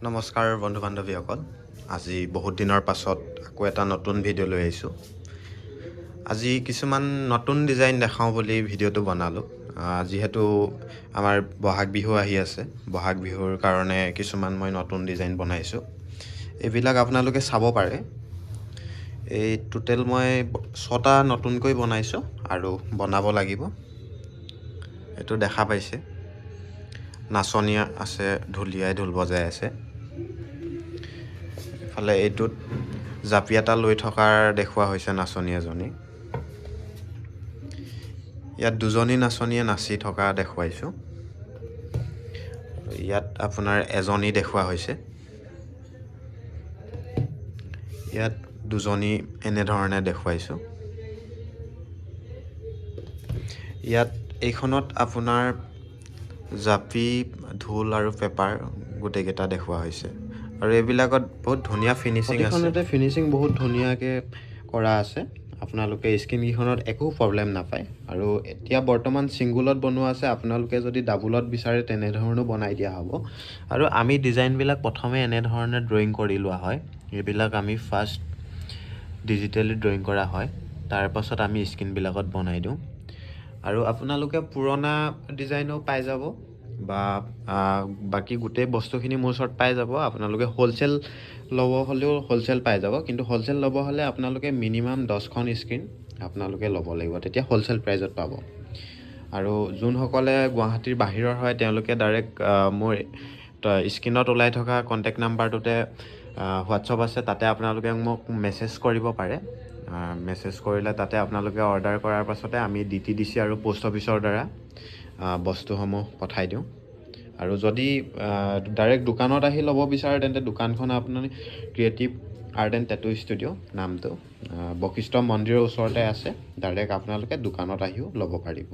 নমস্কাৰ বন্ধু বান্ধৱীসকল, আজি বহুত দিনৰ পাছত আকৌ এটা নতুন ভিডিঅ' লৈ আহিছোঁ। আজি কিছুমান নতুন ডিজাইন দেখাওঁ বুলি ভিডিঅ'টো বনালোঁ। যিহেতু আমাৰ বহাগ বিহু আহি আছে, বহাগ বিহুৰ কাৰণে কিছুমান মই নতুন ডিজাইন বনাইছোঁ। এইবিলাক আপোনালোকে চাব পাৰে। এই টোটেল মই ছটা নতুনকৈ বনাইছোঁ আৰু বনাব লাগিব। এইটো দেখা পাইছে, নাচনী আছে, ঢুলীয়াই ঢোল বজাই আছে। ইফালে এইটোত জাপি এটা লৈ থকাৰ দেখুওৱা হৈছে নাচনী এজনী। ইয়াত দুজনী নাচনীয়ে নাচি থকা দেখুৱাইছোঁ। ইয়াত আপোনাৰ এজনী দেখুওৱা হৈছে। ইয়াত দুজনী এনেধৰণে দেখুৱাইছোঁ। ইয়াত এইখনত আপোনাৰ জাপি, ঢোল আৰু পেপাৰ গোটেইকেইটা দেখুওৱা হৈছে। আৰু এইবিলাকত বহুত ধুনীয়া ফিনিচিং আছে। প্ৰতিখনতে ফিনিচিং বহুত ধুনীয়াকৈ কৰা আছে। আপোনালোকে স্ক্ৰীণকেইখনত একো প্ৰব্লেম নাপায়। আৰু এতিয়া বৰ্তমান ছিংগুলত বনোৱা আছে। আপোনালোকে যদি ডাবুলত বিচাৰে, তেনেধৰণেও বনাই দিয়া হ'ব। আৰু আমি ডিজাইনবিলাক প্ৰথমে এনেধৰণে ড্ৰয়িং কৰি লোৱা হয়। এইবিলাক আমি ফাৰ্ষ্ট ডিজিটেলি ড্ৰয়িং কৰা হয়, তাৰপাছত আমি স্ক্ৰীণবিলাকত বনাই দিওঁ। আৰু আপোনালোকে পুৰণা ডিজাইনো পাই যাব বা বাকী গোটেই বস্তুখিনি মোৰ ওচৰত পাই যাব। আপোনালোকে হ'লচেল ল'ব হ'লেও হ'লচেল পাই যাব। কিন্তু হ'লচেল ল'ব হ'লে আপোনালোকে মিনিমাম 10খন স্ক্ৰীণ আপোনালোকে ল'ব লাগিব, তেতিয়া হ'লচেল প্ৰাইজত পাব। আৰু যোনসকলে গুৱাহাটীৰ বাহিৰৰ হয়, তেওঁলোকে ডাইৰেক্ট মোৰ স্ক্ৰীণত ওলাই থকা কণ্টেক্ট নাম্বাৰটোতে হোৱাটছআপ আছে, তাতে আপোনালোকে মোক মেছেজ কৰিব পাৰে। মেছেজ কৰিলে তাতে আপোনালোকে অৰ্ডাৰ কৰাৰ পাছতে আমি ডিটিডিচি আৰু প'ষ্ট অফিচৰ দ্বাৰা বস্তুসমূহ পঠাই দিওঁ। আৰু যদি ডাইৰেক্ট দোকানত আহি ল'ব বিচাৰে, তেন্তে দোকানখন আপোনাৰ creative art and tattoo studio নামটো, বশিষ্ঠ মন্দিৰৰ ওচৰতে আছে। ডাইৰেক্ট আপোনালোকে দোকানত আহিও ল'ব পাৰিব।